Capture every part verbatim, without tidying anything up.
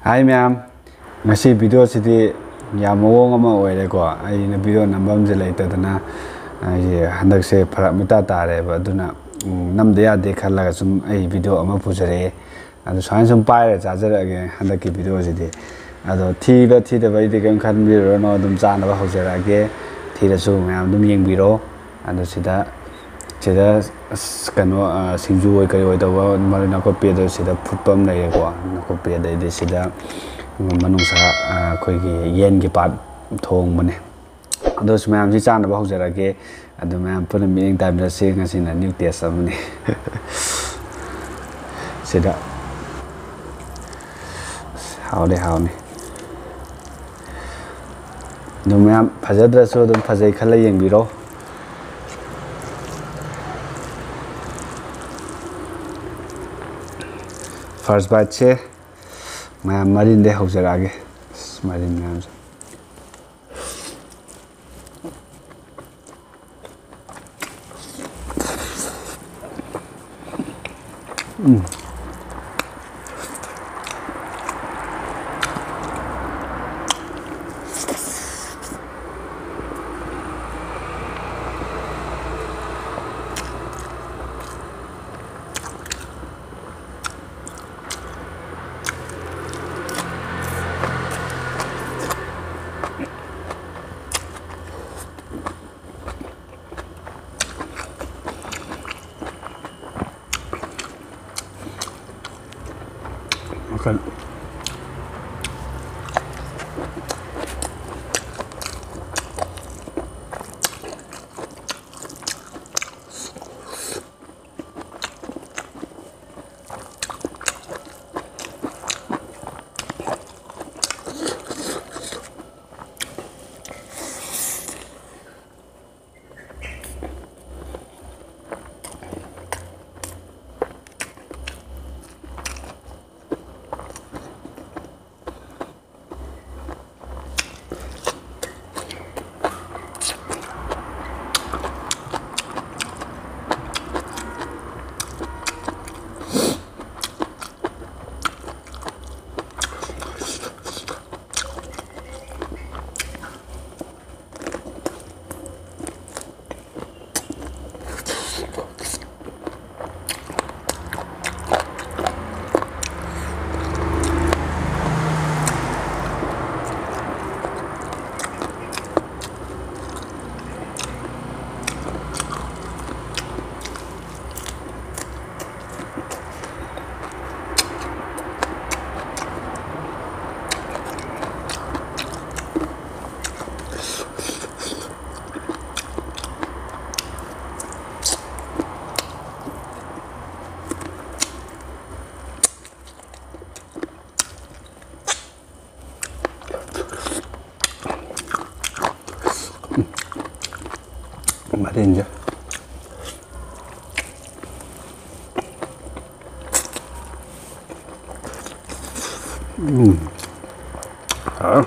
ꯍꯥꯏ ꯃꯌꯥꯝ, ꯉꯁꯤ ꯚꯤꯗꯤꯑꯣꯁꯤꯗꯤ ꯌꯥꯝ ꯃꯑꯣꯡ ꯑꯃ ꯑꯣꯏꯔꯦꯀꯣ꯫ ꯑꯩꯅ ꯚꯤꯗꯤꯑꯣ ꯅꯝꯐꯝꯁꯦ ꯂꯩꯇꯗꯅ ꯑꯩꯁꯦ ꯍꯟꯗꯛꯁꯦ ꯐꯔꯛ ꯃꯤꯇꯥ ꯇꯥꯔꯦꯕ꯫ ꯑꯗꯨꯅ ꯎꯝ, ꯅꯝꯗ ꯌꯥꯗꯦ ꯈꯜꯂꯒ ꯁꯨꯝ ꯑꯩ ꯚꯤꯗꯤꯑꯣ ꯑꯃ ꯄꯨꯖꯔꯛꯑꯦ꯫ ꯑꯗꯣ ꯁꯨꯃꯥꯏꯅ ꯁꯨꯝ ꯄꯥꯏꯔ ꯆꯥꯖꯔꯛꯑꯒꯦ ꯍꯟꯗꯛꯀꯤ ꯚꯤꯗꯤꯑꯣꯁꯤꯗꯤ꯫ ꯑꯗꯣ ꯊꯤꯕ ꯊꯤꯗꯕ ꯑꯩꯗꯤ ꯀꯔꯤꯝ ꯈꯟꯕꯤꯔꯨꯔꯅꯣ, ꯑꯗꯨꯝ ꯆꯥꯅꯕ ꯍꯧꯖꯔꯛꯑꯒꯦ꯫ ꯊꯤꯔꯁꯨ ꯃꯌꯥꯝ ꯑꯗꯨꯝ ꯌꯦꯡꯕꯤꯔꯣ꯫ ꯑꯗꯣ ꯁꯤꯗ ꯁꯤꯗ ꯑꯁ, ꯀꯩꯅꯣ, ꯑ, ꯁꯤꯡꯖꯨ ꯑꯣꯏ ꯀꯔꯤ ꯑꯣꯏ ꯇꯧꯕ ꯃꯔꯣꯏ ꯅꯥꯀꯨꯞꯄꯤ, ꯑꯗꯣ ꯁꯤꯗ ꯐꯨꯠꯄ ꯑꯃ ꯂꯩꯔꯦꯀꯣ꯫ ꯅꯥꯀꯨꯞꯄꯤ, ꯑꯗꯩꯗꯤ ꯁꯤꯗ ꯃꯅꯨꯡꯁꯥ, ꯑ, ꯑꯩꯈꯣꯏꯒꯤ ꯌꯦꯟꯒꯤ ꯄꯥꯔꯠ ꯊꯣꯡꯕꯅꯦ꯫ ꯑꯗꯣ ꯁꯤ ꯃꯌꯥꯝꯁꯤ ꯆꯥꯅꯕ ꯍꯧꯖꯔꯒꯦ꯫ ꯑꯗꯨ ꯃꯌꯥꯝ ꯄꯨꯟꯅ ꯃꯤꯠꯌꯦꯡ ꯇꯥꯃꯤꯟꯅꯁꯤ꯫ ꯉꯁꯤꯅ ꯅ꯭ꯌꯨ ꯇꯦꯁ ꯑꯃꯅꯤ꯫ ꯁꯤꯗ ꯍꯥꯎꯅꯤ, ꯍꯥꯎꯅꯤ꯫ ꯑꯗꯨ ꯃꯌꯥꯝ ꯐꯖꯗ꯭ꯔꯁꯨ ꯑꯗꯨꯝ ꯐꯖꯩ ꯈꯜꯂ ꯌꯦꯡꯕꯤꯔꯣ꯫ ꯐꯥꯔꯁ ꯕꯥꯏꯠꯁꯦ ꯃꯌꯥꯝ ꯃꯔꯤꯟꯗꯩ ꯍꯧꯖꯔꯛꯑꯒꯦ꯫ ꯑꯁ, ꯃꯔꯤꯟ ꯃꯌꯥꯝꯁꯦ꯫ ꯎꯝ꯫ ꯌꯦꯟꯁꯦ꯫ ꯎꯝ꯫ ꯍꯥꯎ꯫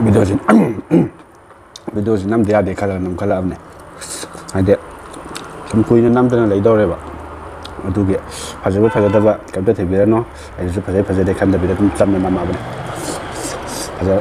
ꯚꯤꯗꯤꯑꯣꯁꯤ ꯚꯤꯗꯤꯑꯣꯁꯤ ꯅꯝꯗ ꯌꯥꯗꯦ ꯈꯜꯂꯒ ꯅꯝꯈꯠꯂꯛꯑꯕꯅꯦ꯫ ꯍꯥꯏꯗꯤ ꯁꯨꯝ ꯀꯨꯏꯅ ꯅꯝꯗꯅ ꯂꯩꯗꯧꯔꯦꯕ꯫ ꯑꯗꯨꯒꯤ ꯐꯖꯕ ꯐꯖꯗꯕ ꯀꯩꯝꯇ ꯊꯤꯕꯤꯔꯅꯨ꯫ ꯑꯩꯁꯨ ꯐꯖꯩ ꯐꯖꯗꯦ ꯈꯟꯗꯕꯤꯗ ꯑꯗꯨꯝ ꯆꯝꯅ ꯅꯝꯃꯛꯑꯕꯅꯦ꯫ ꯐꯖ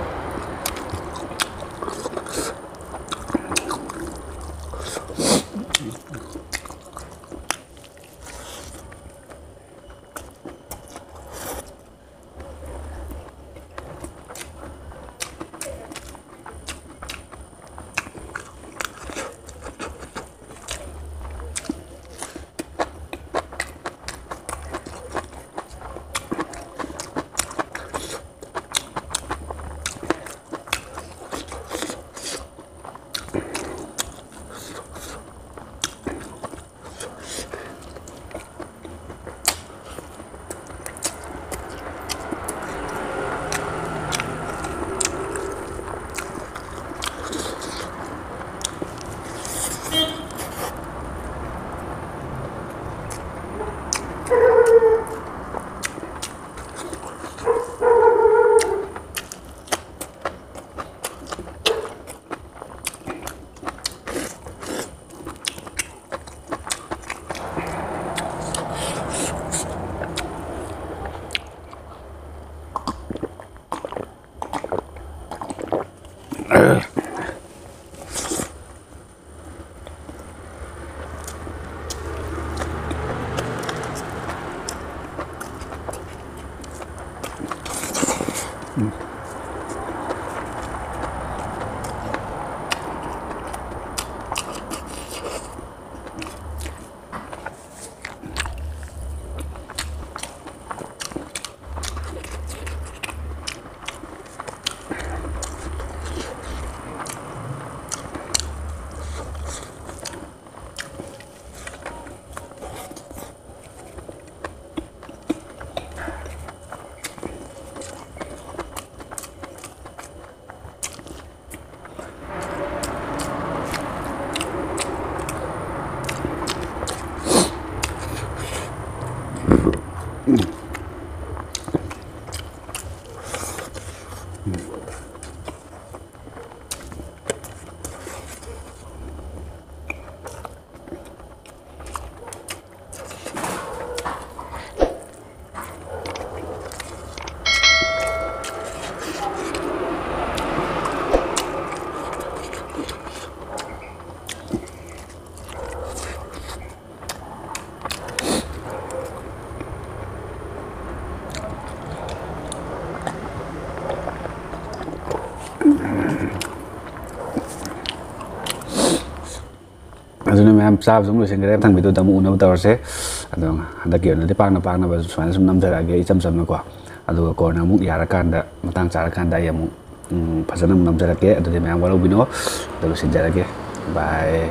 ꯅꯣꯏ ꯃꯌꯥꯝ ꯆꯥꯕꯁꯨ ꯑꯗꯨꯝ ꯂꯣꯏꯁꯤꯟꯈ꯭ꯔꯦ, ꯃꯊꯪ ꯚꯤꯗꯤꯑꯣꯗ ꯑꯃꯨꯛ ꯎꯅꯕ ꯇꯧꯔꯁꯦ꯫ ꯑꯗꯣ ꯍꯟꯗꯛꯀꯤ ꯑꯣꯏꯅꯗꯤ ꯄꯥꯛꯅ ꯄꯥꯛꯅꯕ ꯁꯨꯃꯥꯏꯅ ꯁꯨꯝ ꯅꯝꯖꯔꯛꯑꯒꯦ ꯏꯆꯝ ꯆꯝꯅꯀꯣ꯫ ꯑꯗꯨꯒ ꯀꯣꯟꯅ ꯑꯃꯨꯛ ꯌꯥꯔꯀꯥꯟꯗ, ꯃꯇꯥꯡ ꯆꯥꯔꯀꯥꯟꯗ ꯑꯩ ꯑꯃꯨꯛ, ꯎꯝ, ꯐꯖꯅ ꯑꯃꯨꯛ ꯅꯝꯖꯔꯛꯀꯦ꯫ ꯑꯗꯨꯗꯤ ꯃꯌꯥꯝ ꯋꯥꯔꯧꯕꯤꯅꯣ꯫ ꯑꯗꯣ ꯂꯣꯏꯁꯤꯟꯖꯔꯒꯦ꯫ ꯕꯥꯏ꯫